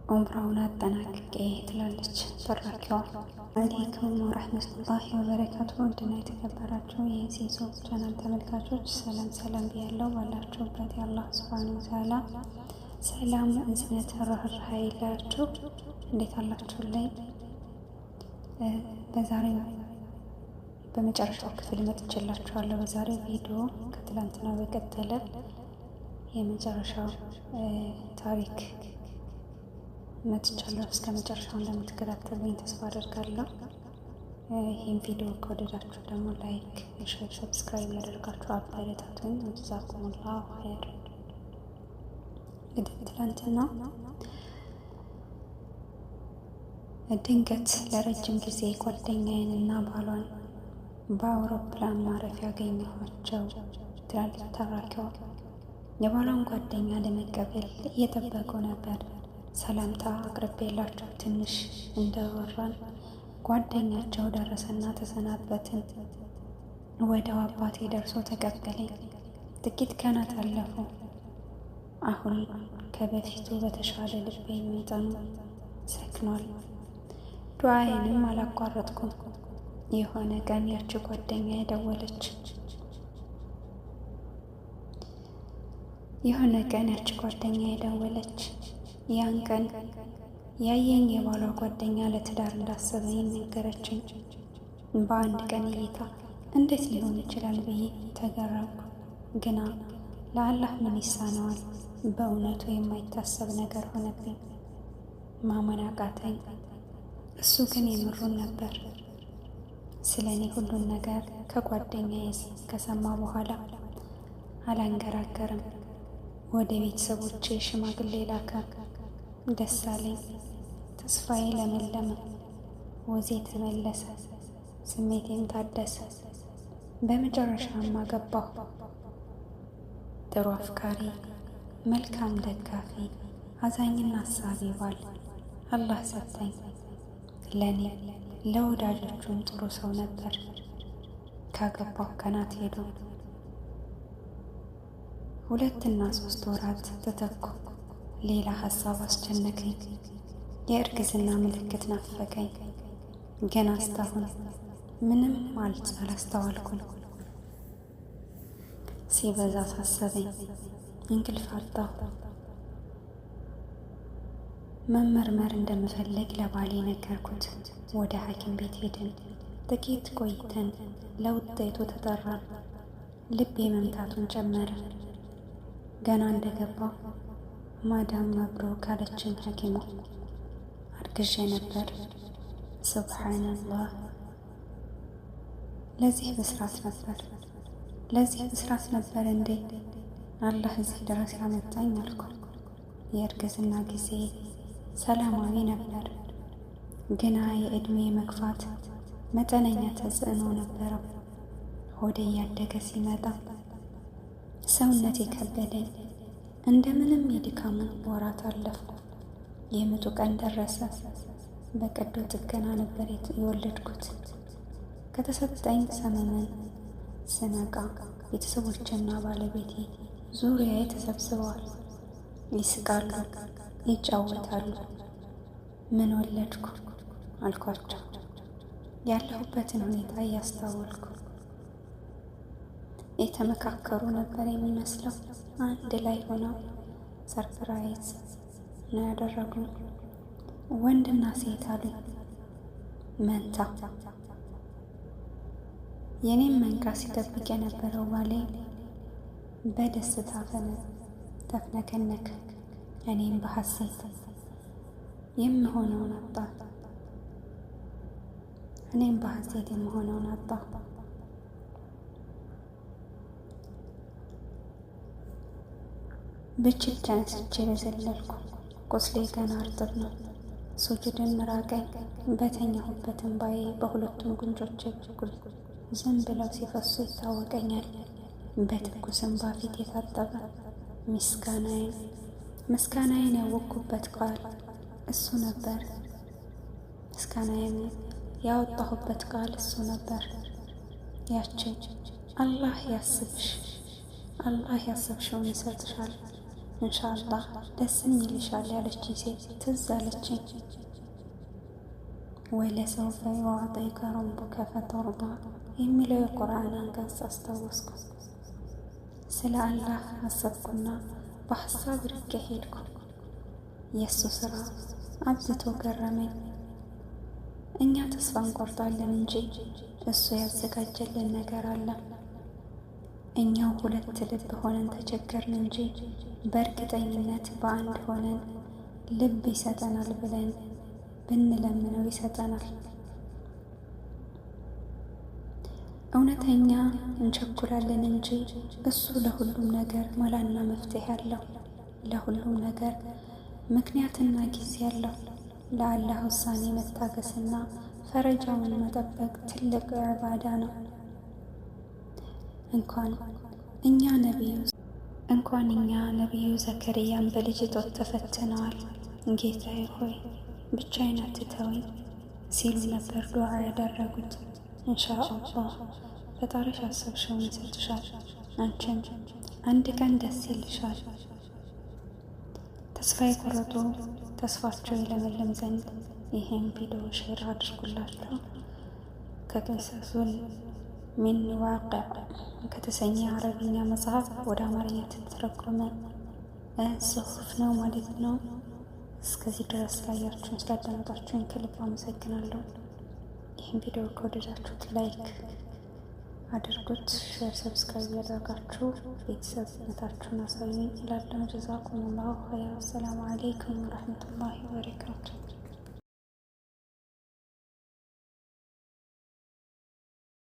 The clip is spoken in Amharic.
ዑምራውን አጠናቅቄ ትላለች ተራኪዋ። عليكم ورحمة الله وبركاته። ውድና የተከበራችሁ የዚህ ሶፍ ቻናል ተመልካቾች ሰላም ሰላም ብያለሁ። ባላችሁበት የአላህ سبحانه وتعالى ሰላም፣ እዝነት፣ ርህራሄ ይለያችሁ። እንዴት አላችሁልኝ? በዛሬው በመጨረሻው ክፍል መጥቼላችኋለሁ። በዛሬው ቪዲዮ ከትላንትና በቀጠለ የመጨረሻው ታሪክ መጥቻለሁ። እስከ መጨረሻው እንደምትከታተሉኝ ተስፋ አደርጋለሁ። ይህን ቪዲዮ ከወደዳችሁ ደግሞ like፣ share፣ subscribe ያደርጋችሁ አበረታቱኝ። جزاكم الله خير። እንግዲህ ትላንትና ድንገት ለረጅም ጊዜ ጓደኛዬን እና ባሏን በአውሮፕላን ማረፊያ ያገኘኋቸው ትላለች ተራኪዋ። የባሏን ጓደኛ ለመቀበል እየጠበቁ ነበር። ሰላምታ አቅርቤላቸው ትንሽ እንደወራን ጓደኛቸው ደረሰና ተሰናበትን። ወደው አባቴ ደርሶ ተቀበለኝ። ጥቂት ቀናት አለፉ። አሁን ከበፊቱ በተሻለ ልቤ መጠኑ ሰክኗል። ዱዓዬንም አላቋረጥኩም። የሆነ ቀን ያቺ ጓደኛ ደወለች። የሆነ ቀን ያቺ ጓደኛ ደወለች። ያን ቀን ያየኝ የባሏ ጓደኛ ለትዳር እንዳሰበኝ ነገረችኝ። በአንድ ቀን እይታ እንዴት ሊሆን ይችላል ብዬ ተገረምኩ። ግና ለአላህ ምን ይሳነዋል? በእውነቱ የማይታሰብ ነገር ሆነብኝ። ማመን አቃተኝ። እሱ ግን የምሩን ነበር። ስለ እኔ ሁሉን ነገር ከጓደኛዬ ከሰማ በኋላ አላንገራገርም። ወደ ቤተሰቦቼ ሽማግሌ ላከ። ደስ አለኝ። ተስፋዬ ለመለመ፣ ወዜ ተመለሰ፣ ስሜቴም ታደሰ። በመጨረሻም አገባሁ። ጥሩ አፍቃሪ፣ መልካም ደጋፊ፣ አዛኝና አሳቢ ባል አላህ ሰጠኝ። ለእኔ ለወዳጆቹም ጥሩ ሰው ነበር። ካገባሁ ቀናት ሄዱ። 2 እና 3 ወራት ተተኩ። ሌላ ሀሳብ አስጨነቀኝ። የእርግዝና ምልክት ናፈቀኝ። ገና እስካሁን ምንም አላስተዋልኩም። ሲበዛ አሳሰበኝ። እንቅልፍ አጣሁ። መመርመር እንደምፈልግ ለባሌ ነገርኩት። ወደ ሐኪም ቤት ሄድን። ጥቂት ቆይተን ለውጤቱ ተጠራን። ልቤ መምታቱን ጨመረ። ገና እንደገባሁ "ማዳም مبروك" አለችኝ ሐኪሟ። አርግዤ ነበር። سبحان الله። ለዚህ ብስራት ነበር ለዚህ ብስራት ነበር እንዴ አላህ እዚህ ድረስ ያመጣኝ አልኩ። የእርግዝና ጊዜ ሰላማዊ ነበር፣ ግና የዕድሜ መግፋት መጠነኛ ተጽዕኖ ነበረው። ሆዴ እያደገ ሲመጣ ሰውነቴ ከበደኝ። እንደምንም የድካሙን ወራት አለፍኩ። የምጡ ቀን ደረሰ። በቀዶ ጥገና ነበር የወለድኩት። ከተሰጠኝ ሰመመን ስነቃ ቤተሰቦቼና ባለቤቴ ዙሪያዬ ተሰብስበዋል። ይስቃሉ፣ ይጫወታሉ። "ምን ወለድኩ?" አልኳቸው፣ ያለሁበትን ሁኔታ እያስታወልኩ። የተመካከሩ ነበር የሚመስለው። አንድ ላይ ሆነው surprise ነው ያደረጉኝ። "ወንድና ሴት" አሉኝ። መንታ። የኔም መንቃት ሲጠብቅ የነበረው ባሌ በደስታ ተፍነከነከ። እኔም በሐሴት የምሆነውን አጣ እኔም በሐሴት የምሆነውን አጣሁ። ብችል ተነስቼ በዘለልኩ። ቁስሌ ገና እርጥብ ነው። ሱጁድም ራቀኝ። በተኛሁበት እንባዬ በሁለቱም ጉንጮቼ በኩል ዝም ብለው ሲፈሱ ይታወቀኛል። በትኩስ እንባ ፊቴ ታጠበ። ምስጋናዬን ያወቅኩበት ቃል እሱ ነበር። ምስጋናዬን ያወጣሁበት ቃል እሱ ነበር። ያችን "አላህ ያስብሽ፣ አላህ ያሰብሽውን ይሰጥሻል" ኢንሻአላህ ደስም ይልሻል ያለችኝ ሴት ትዝ አለችኝ። ወለሰውፈ ዩዕጢከ ረቡከ ፈተርዳ የሚለው የቁርአን አንቀጽ አስታወስኩ። ስለ አላህ አሰብኩና በሀሳብ ርቄ ሄድኩ። የእሱ ስራ አብዝቶ ገረመኝ። እኛ ተስፋ እንቆርጣለን እንጂ እሱ ያዘጋጀልን ነገር አለ። እኛው ሁለት ልብ ሆነን ተቸገርን እንጂ በእርግጠኝነት በአንድ ሆነን ልብ ይሰጠናል ብለን ብንለምነው ይሰጠናል። እውነተኛ እንቸኩላለን እንጂ እሱ ለሁሉም ነገር መላና መፍትሄ አለው። ለሁሉም ነገር ምክንያትና ጊዜ አለው። ለአላህ ውሳኔ መታገስና ፈረጃውን መጠበቅ ትልቅ ዒባዳ ነው። እንኳን እኛ ነቢዩ እንኳን እኛ ነቢዩ ዘከርያን በልጅ እጦት ተፈትነዋል። ጌታዬ ሆይ ብቻዬን አትተወኝ ሲሉ ነበር ዱዓ ያደረጉት። ኢንሻአላህ ፈጣሪሽ ያሰብሽውን ይሰጥሻል። አንቺም አንድ ቀን ደስ ይልሻል። ተስፋ የቆረጡ ተስፋቸው ይለመልም ዘንድ ይህን ቪዲዮ share አድርጉላቸው። ከቂሰሱል ሚን ዋቂዕ ከተሰኘ አረብኛ መጽሐፍ ወደ አማርኛ የተተረጎመ ጽሁፍ ነው ማለት ነው። እስከዚህ ድረስ ላያችሁን ስላዳመጣችሁኝ ከልብ አመሰግናለሁ። ይህን ቪዲዮ ከወደዳችሁት like አድርጉት፣ share፣ subscribe ያደርጋችሁ ቤተሰብነታችሁን አሳዩኝ እላለሁ። ጀዛኩሙላሁ ኸይር። አሰላሙ አለይኩም ወረሕመቱላሂ ወበረካቱ።